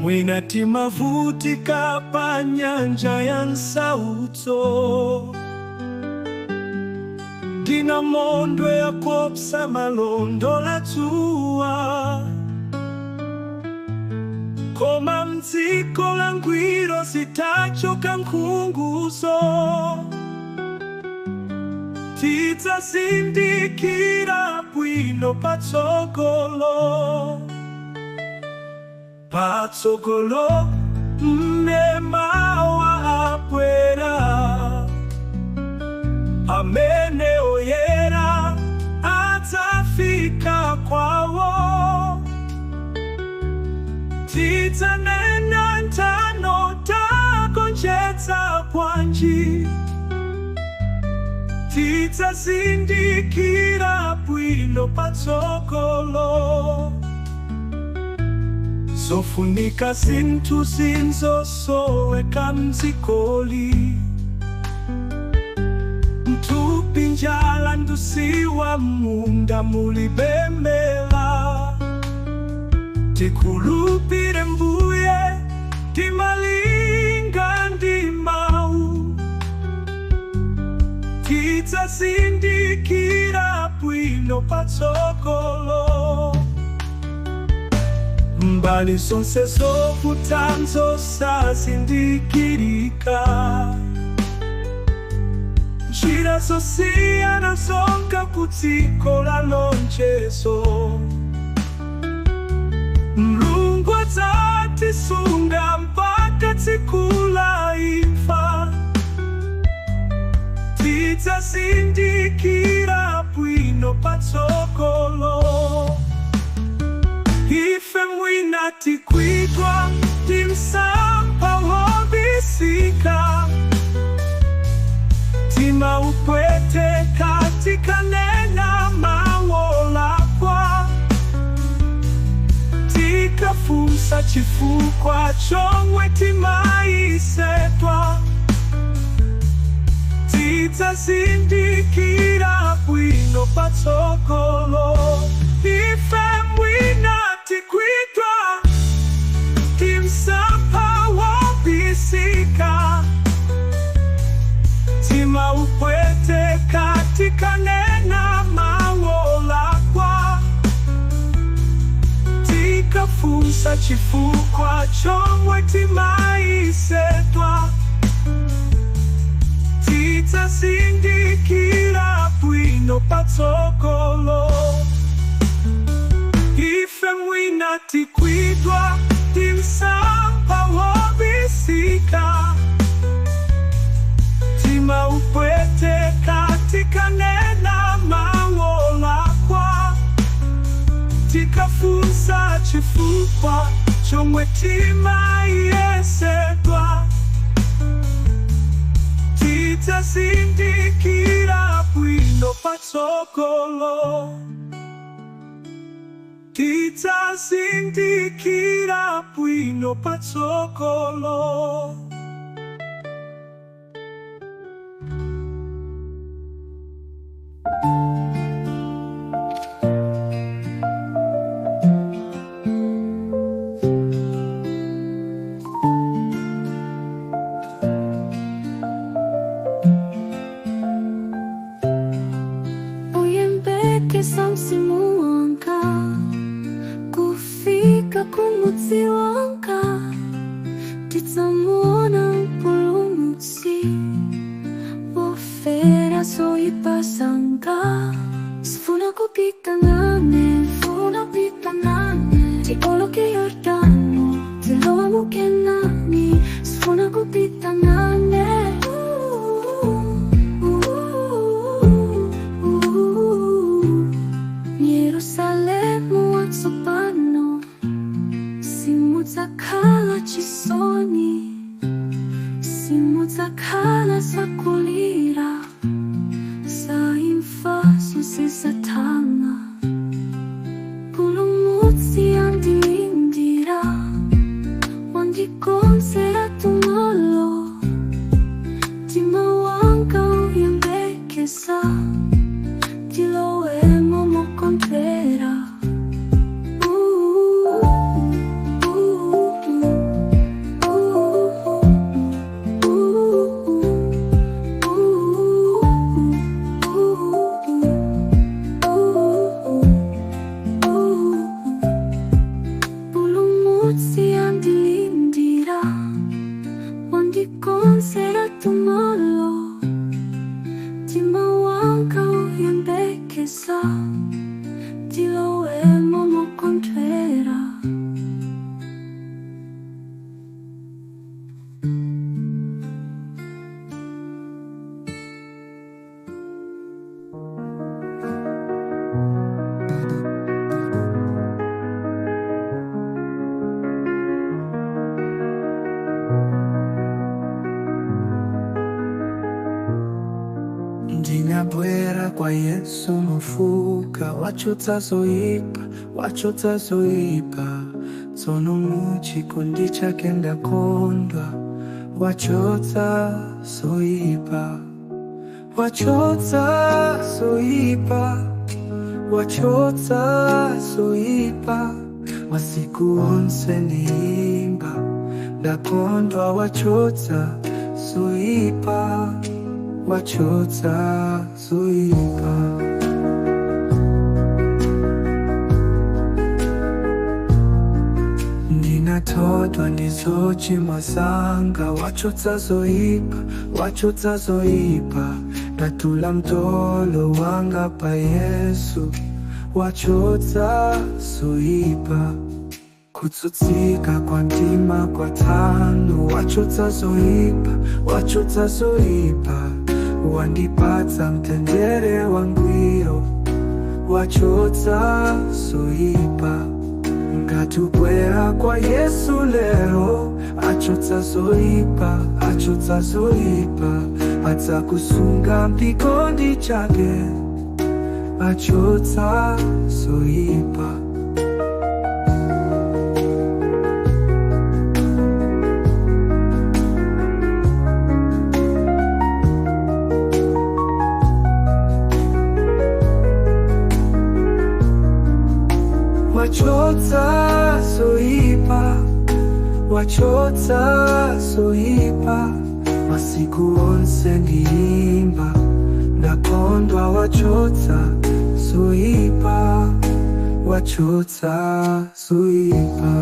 Mwina timavutika pa nyanja ya nsautso, Ndi namondwe akuopsa malondola dzuwa, Koma mdziko la ngwiro zitachoka nkhunguzo, Tidzazindikira bwino patsogolo, Patsogolo mmene mawa abwera, Pamene oyera adzafika kwawo, Tidzanena nthano tagonjetsa bwanji, Tidzazindikira bwino patsogolo. Zofunika zinthu zinzosoweka mdzikoli, Mthupi njala ndi usiwa munda mulibe mela, Tikhulupire Mbuye timalinga ndi mawu, Tidzazindikira bwino patsogolo. Mbali zonse zovuta nzosazindikirika, Njira zosiyana zonka kudziko la lonjezo, Mulungu adzatisunga mpaka tsiku la imfa, Tidzazindikira bwino patsogolo. Ife mwina tigwidwa ndi msampha wobisika, Mtima upweteka tikanena mawu olakwa, Tikafunsa chifukwa chomwe timayesedwa, Tidzazindikira bwino patsogolo. Ife mwina tigwidwa ndi msampha wobisika, Mtima upweteka tikanena mawu olakwa, Tikafunsa chifukwa chomwe timayesedwa, Tidzazindikira bwino patsogolo. Ife mwina tigwidwa ndi msampha wobisika, Mtima upweteka tikanena mawu olakwa, Tikafunsa chifukwa chomwe timayesedwa, Tidzazindikira bwino patsogolo. Tidzazindikira bwino patsogolo. Uyembekeza mzimu wanga kufika kumudzi wanga, ndidzamuona mpulumutsi wofera zoipa zanga. Sifuna kupita nane, funa pita nane, tioloke Yordano, tilowa mu Kenani. Sifuna kupita nane. Ooh, ooh, ooh. Yerusalemu watsopano simudzakhala chisoni, simudzakhala zakulira, za imfa zonse zatha. Mpulumutsi andilindira, wandikonzera tumalo, mtima wanga uyembekeza tilowemo mokondwera. Ooh, ooh, ooh. Ndabwera kwa Yesu mofuka, wachotsa zoipa, wachotsa zoipa. Tsono muchikondi chake ndakondwa, wachotsa zoipa, wachotsa zoipa, wachotsa zoipa. Masiku onse niimba, ndakondwa, wachotsa zoipa, wachotsa zoipa. Ndinatodwa ndi zochimwa zanga, wachotsa zoipa, wachotsa zoipa. Ndatula mtolo wanga pa Yesu, wachotsa zoipa. Kutsutsika kwa mtima kwatha, wachotsa zoipa, wachotsa zoipa. Wandipatsa mtendere wangwiro, wachotsa zoipa. Ngati ubwera kwa Yesu lero, achotsa zoipa, achotsa zoipa. Adzakusunga m'chikondi chake, achotsa zoipa. Wachotsa zoipa, wachotsa zoipa. Masiku onse ndiimba, ndakondwa, wachotsa zoipa, wachotsa zoipa,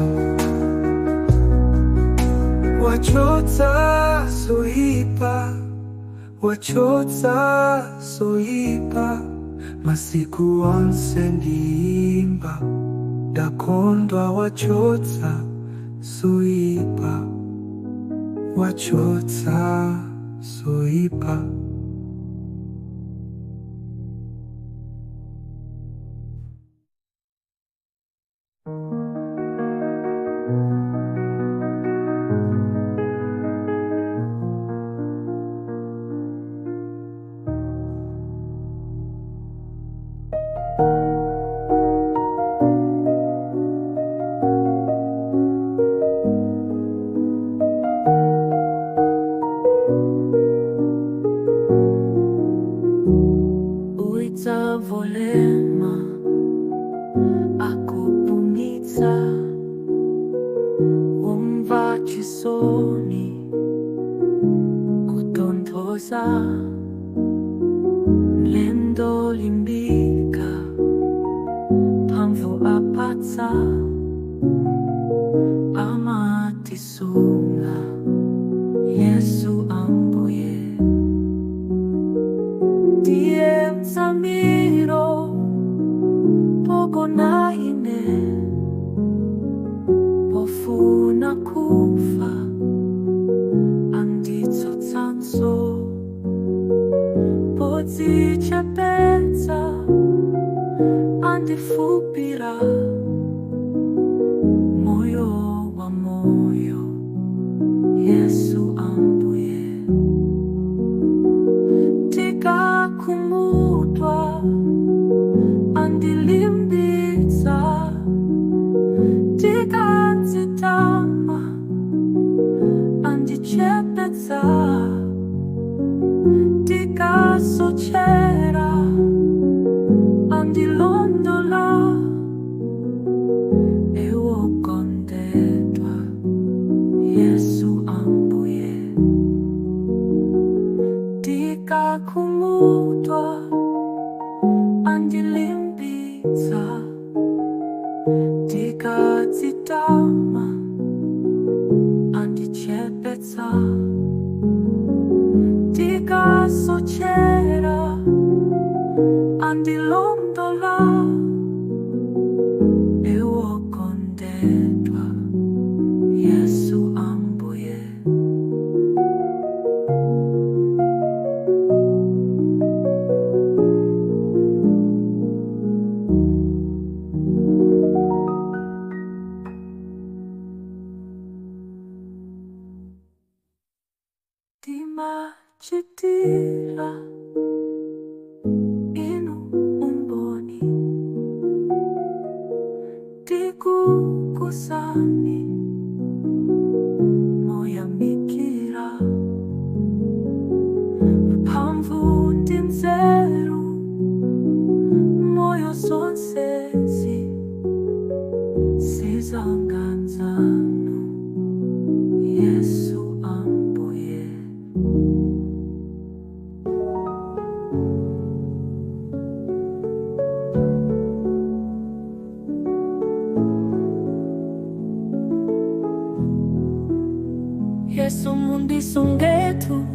wachotsa zoipa, wachotsa zoipa. Masiku onse ndiimba, ndakondwa, wachotsa zoipa, wachotsa zoipa. Uitzavolema akupumitsa, umva chisoni, kutonthoza, mlendo limbika, mphamvu apatsa, amatisunga Yesu Ambuye. Ndiye mtsamiro pogona ine, pofuna kufa anditsutsanso, podzichepetsa andifupira, moyo wa moyo Yesu Ambuye. Tikakhumudwa andilimbitsa, tikadzitama andichepetsa, tikasochera andilondola, e wokondedwa Yesu Ambuye. Tikakhumudwa andilimbitsa, tikadzitama andichepetsa, tikasochera andilondola, e wokondedwa Yesu Ambuye. Timachitira Yesu mundisungetu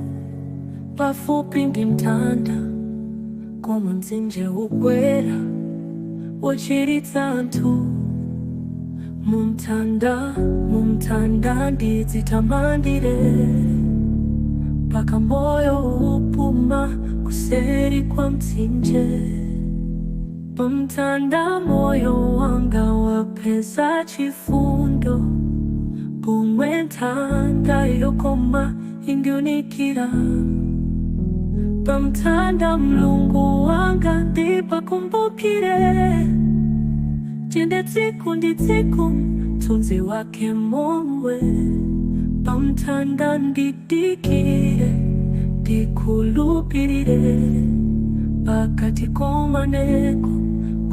pafupi ndi mtanda, komwe mtsinje ukwera wochiritsa anthu. Mumtanda, mumtanda ndidzitamandire, mpaka moyo upuma kuseri kwa mtsinje. Pamtanda moyo wanga wapeza chifundo, pomwe nthanda yokoma indiunikira. Pamtanda Mulungu wanga ndipakumbukire, tiyende tsiku ndi tsiku mthunzi wake momwe. Pamtanda ndidikire, ndikhulupirire, mpaka tikomaneko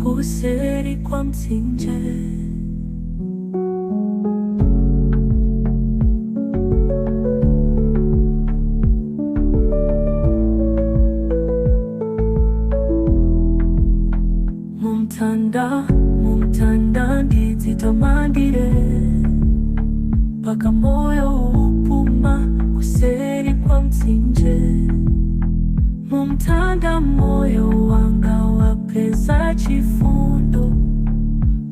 kuseri kwa mtsinje. Mumtanda, mumtanda ndidzitamandire, mpaka moyo upuma kuseri kwa mtsinje. Mumtanda moyo wanga wapeza chifundo,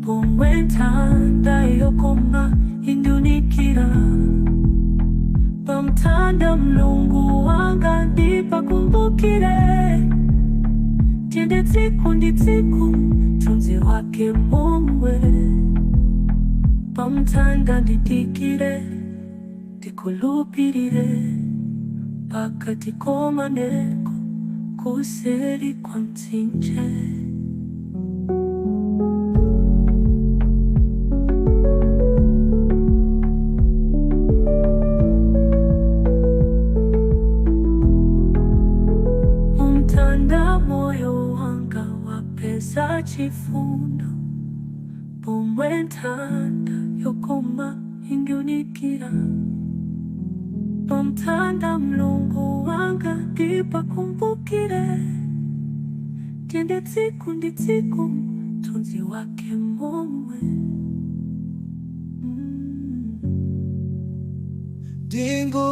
pomwe nthanda yokoma indiunikira. Pamtanda Mulungu wanga ndipakumbukire, tiyende tsiku ndi tsiku mthunzi wake momwe. Pamtanda ndidikire, ndikhulupirire, mpaka tikomaneko kuseri kwa mtsinje. Mumtanda moyo wanga wapeza chifundo, pomwe nthanda yokoma indiunikira. Pamtanda Mulungu wanga ndipakumbukire, tiyende tsiku ndi tsiku mthunzi wake momwe. Dingo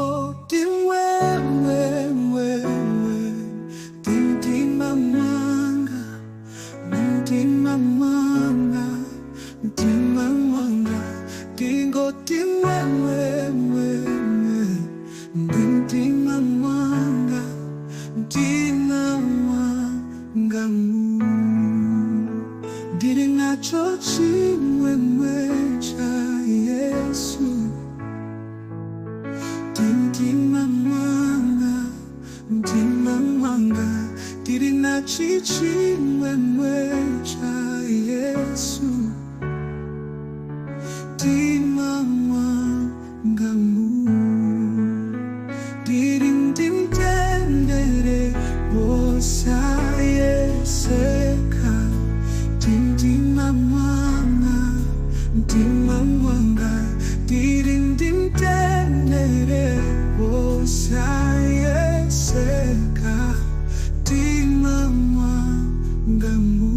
timwemwe mwe Mtima mwanga, mtima mwanga, mtima mwanga. Dingo timwemwe mwe Mtima mwanga, mtima mwanga mu. Ndiri nacho chimwemwe cha Yesu. Mtima mwanga, mtima mwanga. Ndiri nachi chimwemwe cha Yesu. Mtima mwanga mu. Ndiri ndimtendere wosayeseka. Mtima mwanga, mtima mwanga. Ndiri ndimtendere wosayeseka. Mtima mwanga mu.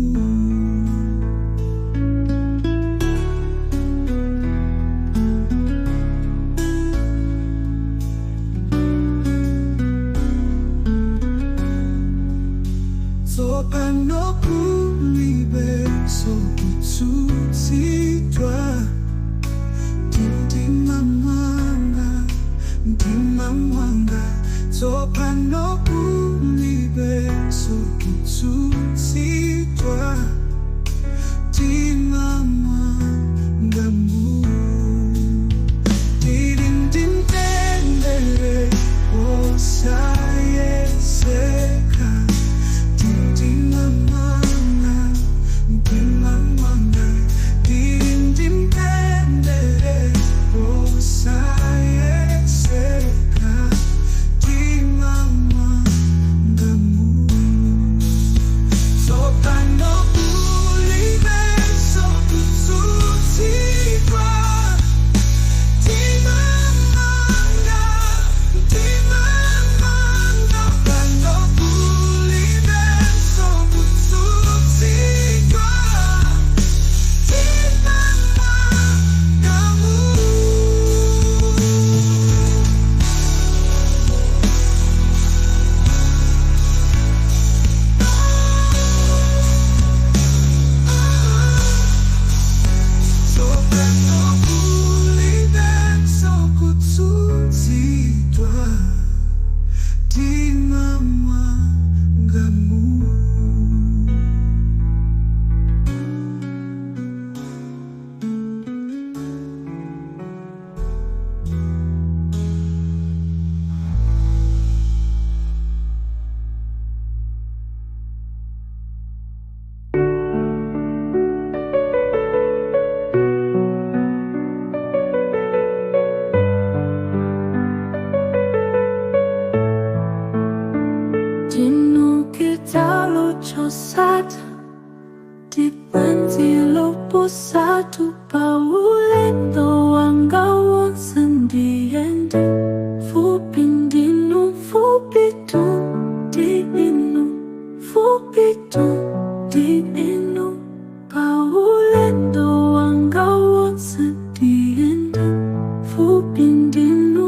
Tsopano kulibe sokutsutsidwa. Mtima mwanga, mtima mwanga. Tsopano kulibe sokutsutsidwa. Mtima mwanga mu. Ndiri ndimtendere wosayeseka. Mtima mwanga, mtima mwanga. Ndiri ndimtendere wosayeseka. Mtima mwanga mu. Tsopano Katatu paulendo wanga wonse ndiyende mfupi ndinu, mfupi tu ndi inu, mfupi tu ndi inu, paulendo wanga wonse ndiyende mfupi ndinu.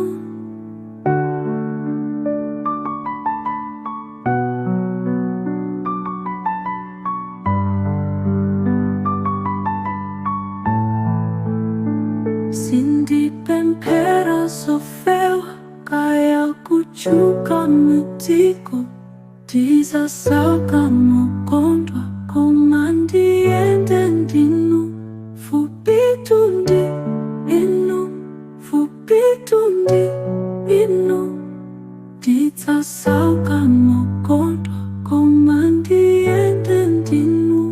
Sindipemphera zofewa kaya kutchuka m'dziko, ndizasauka mokondwa koma ndiyende ndinu, mfupi tu ndi inu, mfupi tu ndi inu, ndizasauka mokondwa koma ndiyende ndinu.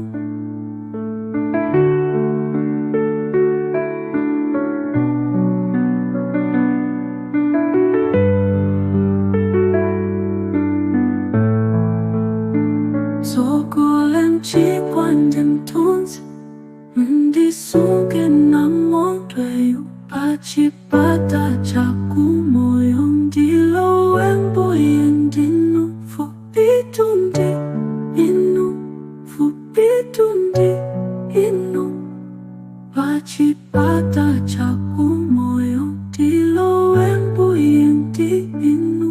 Tsogole mchigwa ndi mthunzi, mundisunge namondweyu, pachipata chakumoyo ndilowe mbuye ndinu, mfupi tu ndi inu, mfupi tu ndi inu, pachipata chakumoyo ndilowe mbuye ndi inu.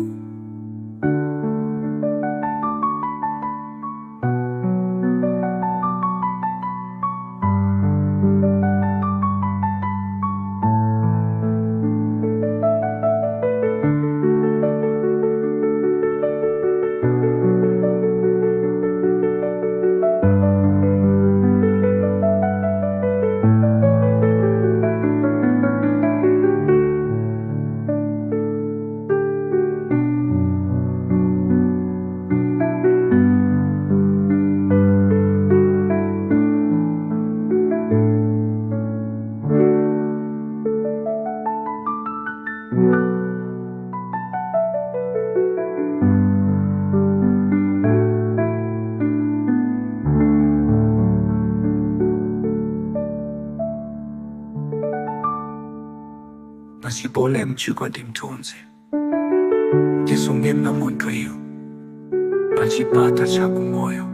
Pasipole mchigwa ndi mthunzi, ndisunge namondweyu, pachipata chakumoyo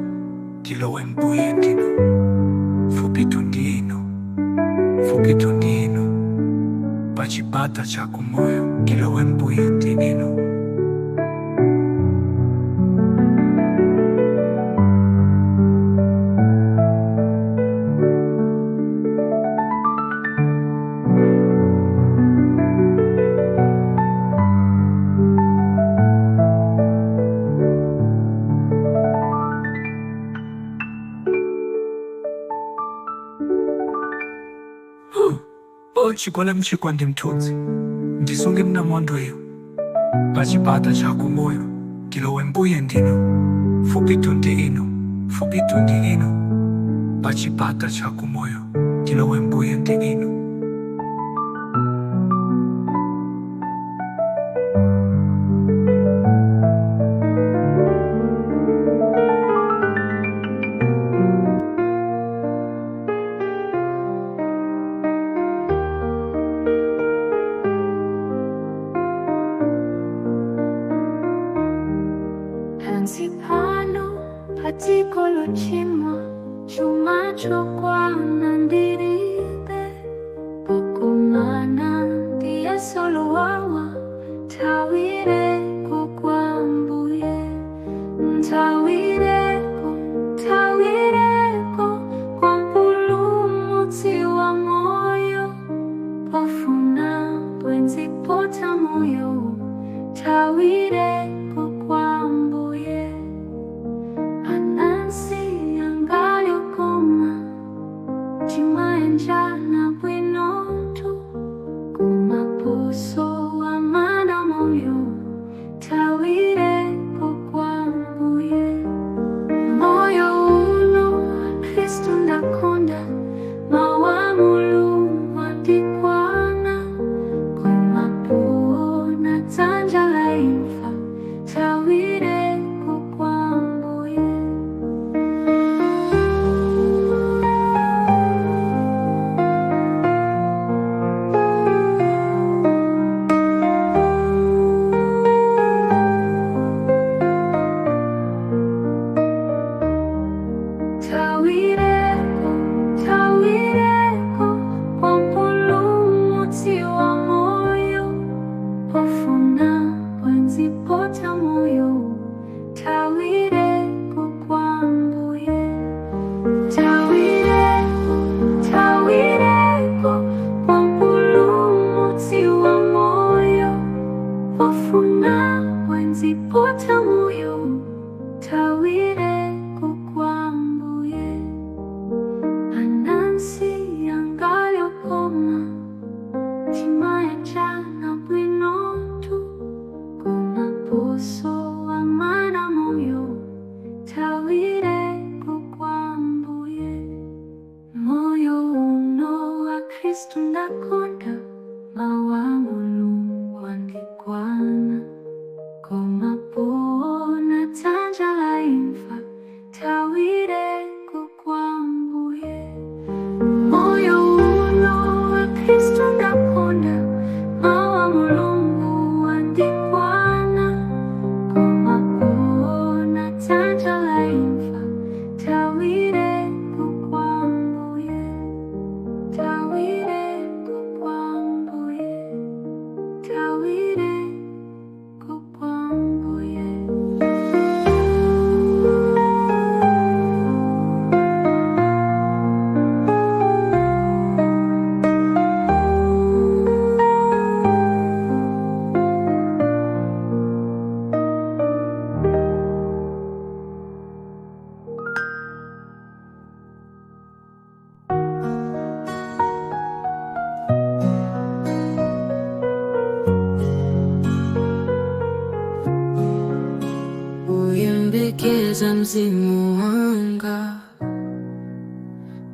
ndilowe mbuye ndinu, mfupi tu ndi inu, mfupi tu ndi inu, pachipata chakumoyo ndilowe mbuye ndi inu. Chikola mchigwa ndi mthunzi, ndisunge namondweyu, pachipata chakumoyo ndilowe mbuye ndinu, mfupi tu ndi inu, mfupi tu ndi inu, pachipata chakumoyo ndilowe mbuye ndi inu. Pansi pano padziko lochimwa, chuma chokwana ndilibe, pokumana ndi Yesu lowawa, thawireko kwa Mbuye, nthawireko, thawireko kwa Mpulumutsi wa moyo, pofuna bwenzi pota moyo, thawireko kwa Mbuye. Anansi angali okoma, timayanjana bwinotu, kumapuso amana moyo, thawireko kwa Mbuye. Moyo uno Kristu ndakonda, mawu Mulungu andikwana, kumapuona dzanja la imfa, thawireko kwa Mbuye. Kweza mzimu wanga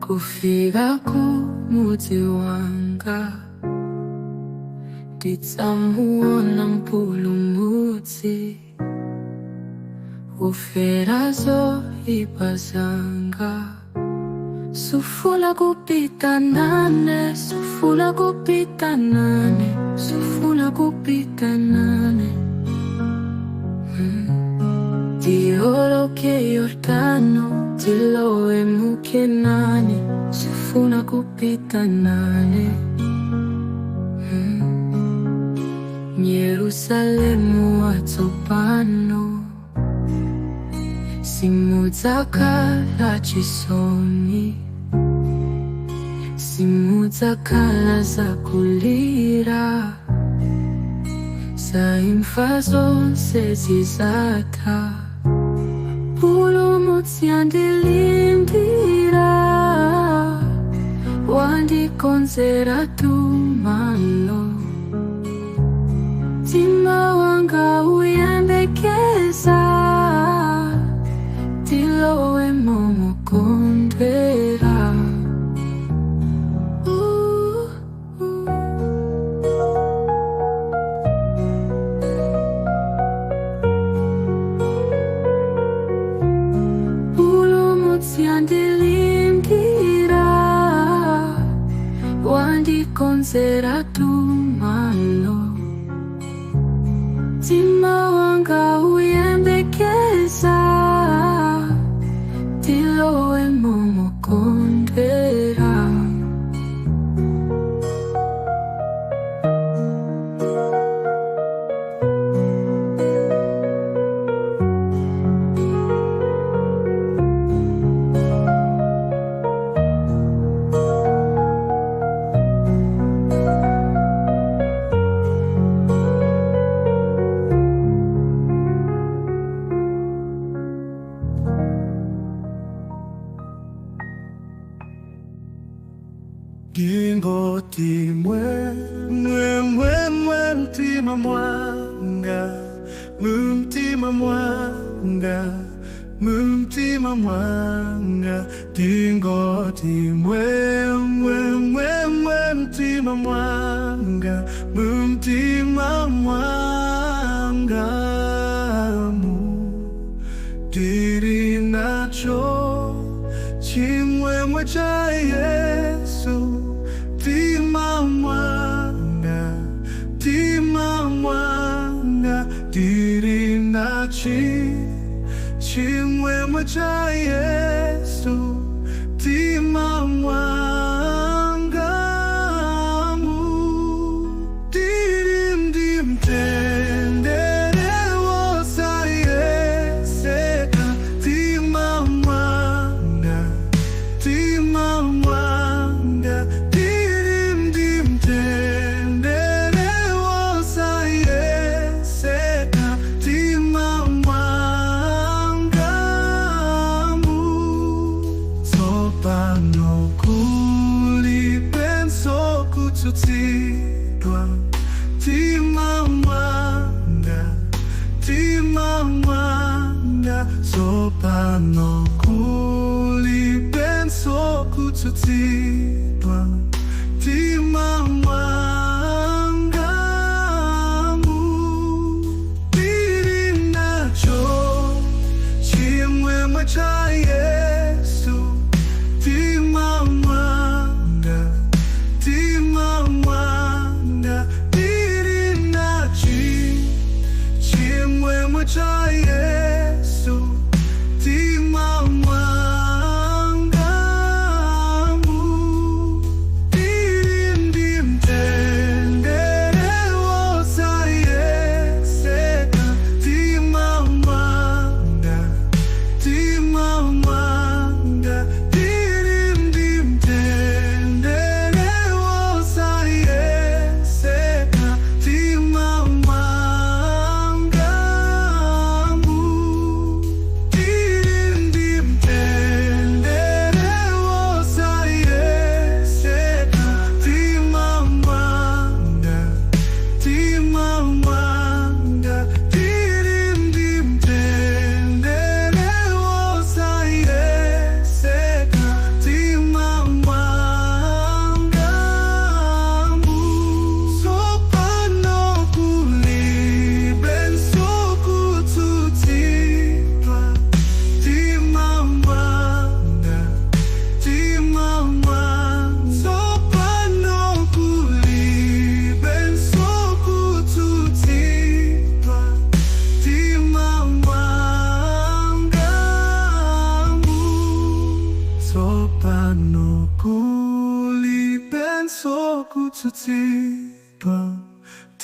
kufika kumudzi wanga, ndidzamuona Mpulumutsi wofera zoipa zanga. Sufuna kupita nane, sufuna kupita nane, sufuna kupita nane. Tioloke Yordano, tilowe mu Kenani, sufuna kupita nane. Yerusalemu watsopano, simudzakhala chisoni, simudzakhala zakulira, za imfa zonse zizatha. Mpulumutsi andilindira, wandikonzera tumalo, mtima wanga uyembekeza, tilowe mokondwera. Ooh, ooh. Mpulumutsi andilindira, wandikonzera tumalo, mtima wanga uyembekeza, tilowe mokondwera. Ndingoti mwe mwe mwe mwe mtima mwanga, mtima mwanga, mtima mwanga. Ndingoti mwe mwe mwe mwe mtima mwanga, mtima mwanga mu ndiri nacho chimwemwe cha Yesu, mtima mwanga, mtima mwanga. Ndiri nachi chimwemwe cha Yesu, mtima mwanga mu ndiri ndi mtendere wosayeseka, mtima mwanga, mtima mwanga. Ndiri ndi mtendere wosayeseka, mtima mwanga mu tsopano kulibenso kutsutsidwa, mtima mwanga, mtima mwanga. Tsopano kulibenso kutsutsidwa, mtima mwanga mu ndiri nacho chimwemwe cha Yesu, mtima mwanga, mtima mwanga. Ndiri nachi chimwemwe cha Yesu, mtima mwanga mu ndiri ndi mtendere wosayeseka, mtima mwanga, mtima mwanga. Ndiri ndi mtendere wosayeseka, mtima mwanga mu.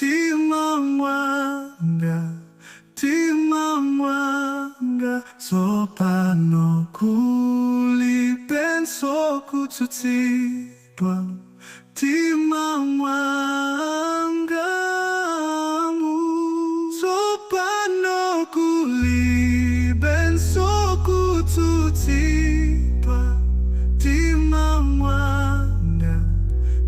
Mtima mwanga, mtima mwanga, tsopano kulibenso kutsutsidwa. Mtima mwanga mu, tsopano kulibenso kutsutsidwa. Mtima mwanga,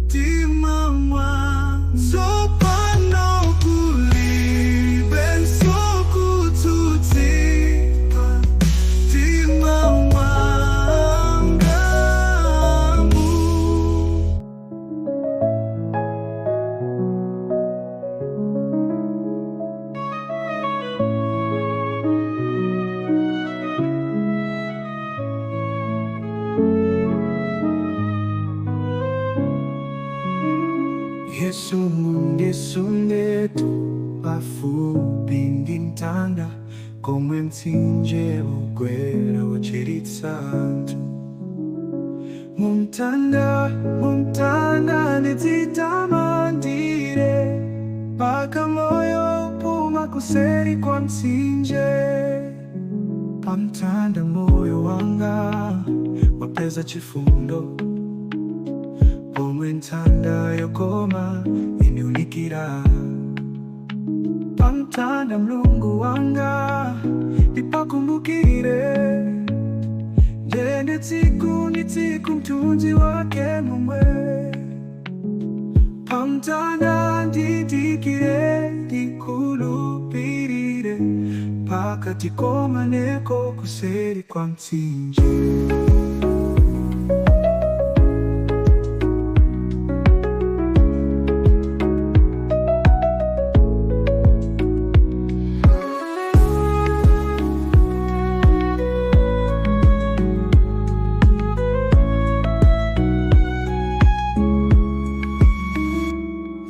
mtima mwanga, tsopano kulibenso kutsutsidwa. Mtima mwanga mu. Yesu mundisungetu pafupi ndi mtanda komwe mtsinje ugwera wochiritsa anthu. Mumtanda, mumtanda ndidzitamandire mpaka moyo upuma kuseri kwa mtsinje. Pamtanda moyo wanga wapeza chifundo pomwe ntanda yokoma indiunikira. Pamtanda Mulungu wanga ndipakumbukire ndende tsiku ndi tsiku mthunzi wake momwe. Pamtanda ndidikire ndikhulupirire mpaka tikomaneko kuseri kwa mtsinje.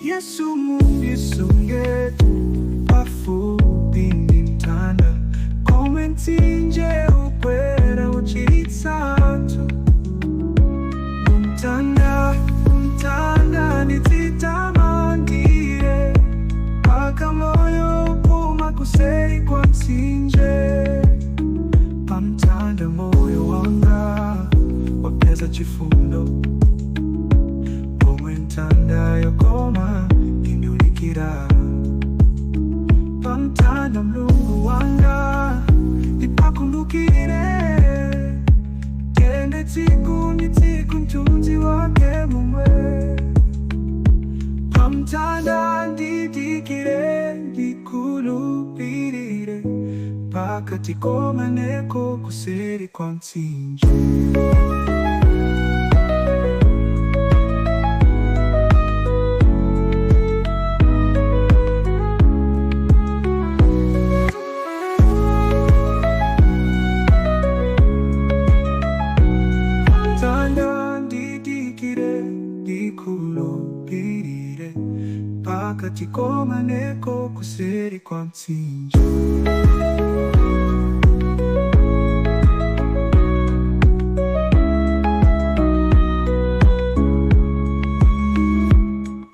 Yesu mundisunge pafupi ndi mtanda komwe mtsinje ugwera uchiritsa anthu. Mumtanda, mumtanda ndidzitamandire mpaka moyo upuma kuseri kwa mtsinje. Pamtanda moyo wanga wapeza chifundo pomwe ntanda yokoma indiunikira. Pamtanda Mulungu wanga ndipakumbukire tende tsiku ndi tsiku mthunzi wake momwe. Pamtanda ndidikire ndikhulupirire mpaka tikomaneko kuseri kwa mtsinje. Tanda ndidikire ndikhulupirire mpaka tikomaneko kuseri kwa mtsinje.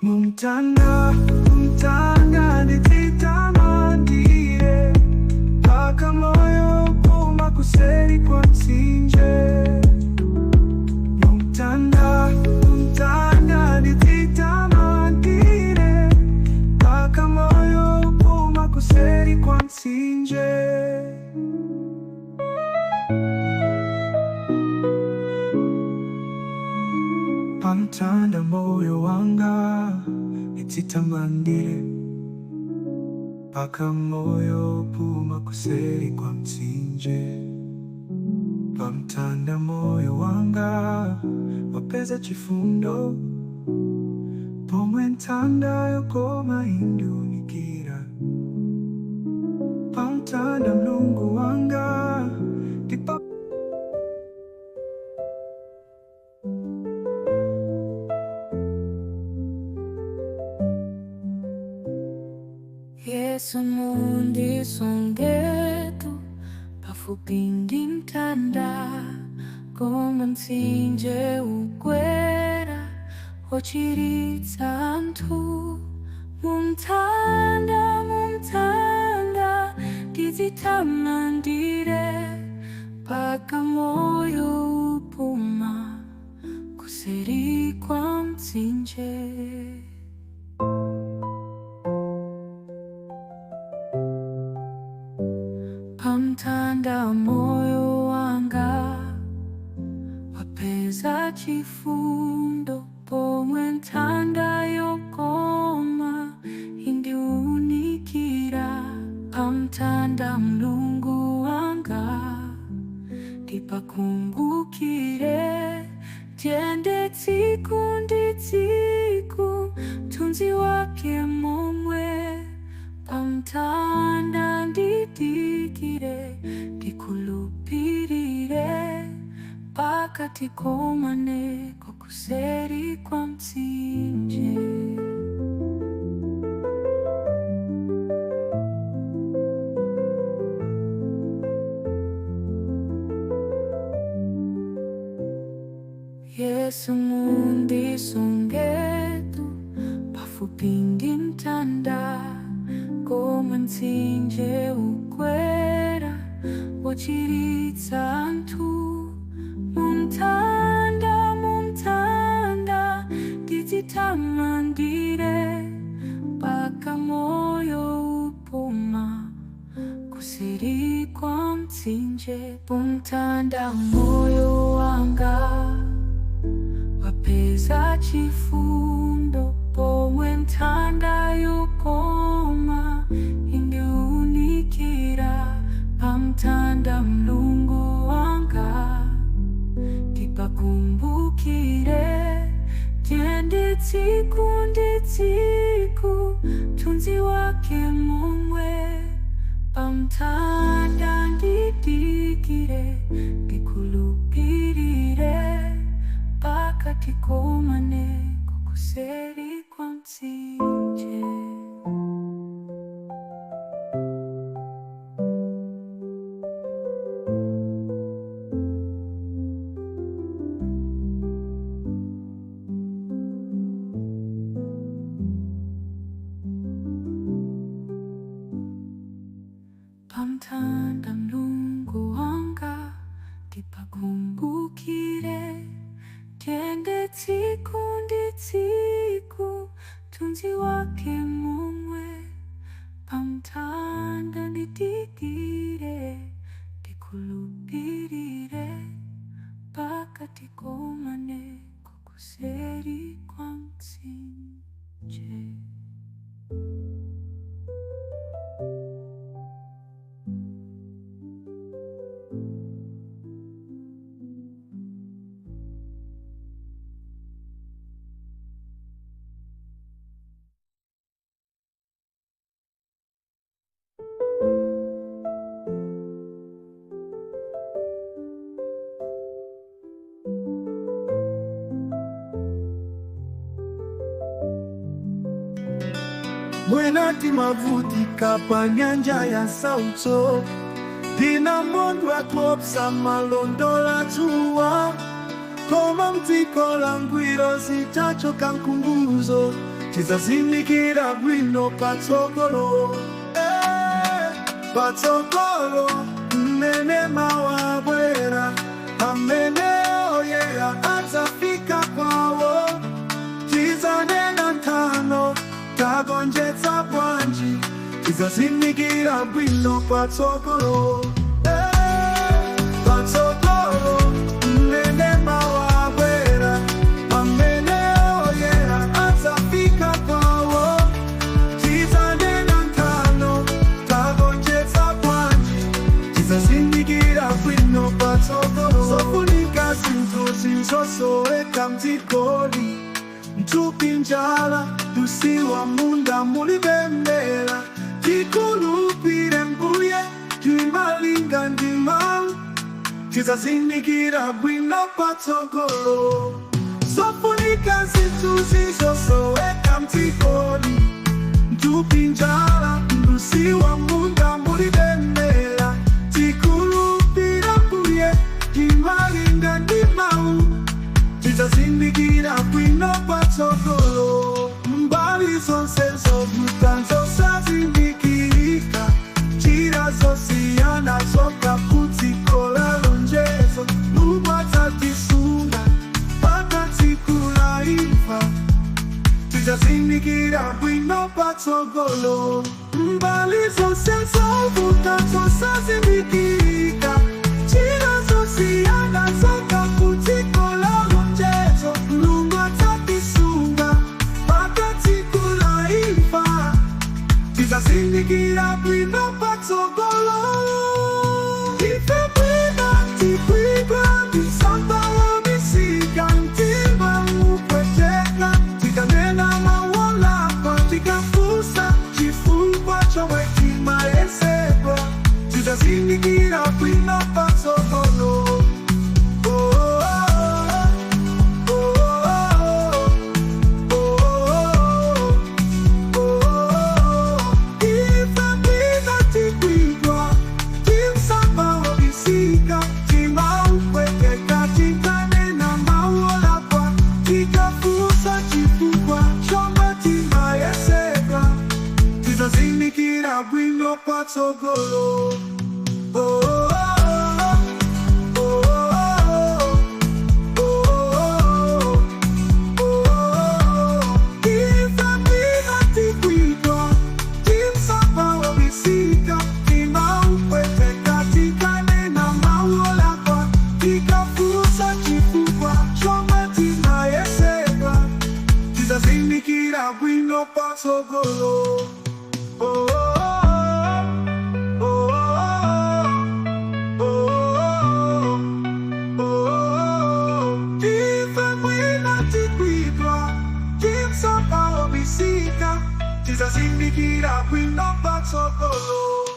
Mumtanda, mumtanda ndidzitamandire mpaka moyo upuma kuseri kwa mtsinje. Mumtanda, mumtanda ndidzitamandire mpaka moyo upuma kuseri kwa mtsinje. Pamtanda moyo wanga ndidzitamandire mpaka moyo upuma kuseri kwa mtsinje. Pamtanda moyo wanga wapeza chifundo pomwe ntanda yokoma indiunikira. Pamtanda Mulungu wanga ndipa. Yesu mundisungetu pafupi ndi mtanda komwe mtsinje ugwera wochiritsa anthu. Mumtanda, mumtanda, ndidzitamandire mpaka moyo upuma kuseri kwa mtsinje. Pamtanda moyo wanga wapeza chifundo, pomwe ntanda yokoma indiunikira. Pamtanda Mlungu wanga ndipakumbukire, tiende tsiku ndi tsiku mthunzi wake momwe. Pamtanda ndidikire, ndikhulupirire mpaka tikomane kuseri kwa mtsinje. Yesu mundisungetu pafupi ndi mtanda, komwe mtsinje ukwera wochiritsa anthu. Mumtanda, mumtanda, ndidzitamandire mpaka moyo upuma kuseri kwa mtsinje. Pamtanda moyo wanga wapeza chifundo, pomwe ntanda yokoma indiunikira. Pamtanda Mlungu wanga ndipakumbukire, tiende tsiku ndi tsiku mthunzi wake momwe. Pamtanda ndidikire, ndikhulupirire mpaka tikomane kuseri kwa mtsinje. Pamtanda Mlungu wanga ndipakumbukire, tiende tsiku ndi tsiku mthunzi wake momwe. Pamtanda ndidikire, ndikhulupirire mpaka tikomane kuseri kwa mtsinje. Mwina timavutika pa nyanja ya nsautso, tinamondwa kuposa malondola dzuwa, koma mdziko la ngwiro zitachoka nkhunguzo, tizazindikira bwino patsogolo. Eh, patsogolo mmene mawu abwera, amene oyera adzafika kwawo, tizanena nthano, tagonjetsa bwanji, tizazindikira bwino patsogolo. Eh, patsogolo mmene mawu abwera, amene oyera adzafika kwawo, tizanena nthano, tagonjetsa bwanji, tizazindikira bwino patsogolo. Zofunika zinthu zizosoweka mdzikoli, mthupi njala, tusiwa munda mulibembera, tikhulupire mbuye timalinga ndi mawu, tizazindikira bwino patsogolo. Zofunika zinthu zizosoweka mdzikoli, mthupi njala, ndusiwa munda mulibembera, tikhulupira mbuye timalinga ndi mawu, tizazindikira bwino patsogolo. Mbali zonse. patsogolo. Mbali zonse zovuta zosazindikirika, njira zosiyana zonka kudziko la lonjezo. Mulungu adzatisunga mpaka tsiku la imfa, tizazindikira bwino patsogolo. Ife mwina tigwidwa ndi msampha wobisika, mtima upweteka tikanena mawu olakwa, tikafunsa chifukwa chomwe timayesedwa, tizazindikira bwino patsogolo. Oh, oh, oh, oh, oh, oh. Ife mwina tigwidwa ndi msampha wobisika, mtima upweteka tikanena mawu olakwa, tikafunsa chifukwa chomwe timayesedwa, tizazindikira bwino patsogolo. Oh, oh, oh, oh, oh, oh. Ife mwina tigwidwa ndi msampha wobisika, mtima upweteka tikanena mawu olakwa, tikafunsa chifukwa chomwe timayesedwa, tizazindikira bwino patsogolo. Oh, oh, oh, oh, oh, oh. Ife mwina tigwidwa ndi msampha wobisika, tizazindikira bwino patsogolo.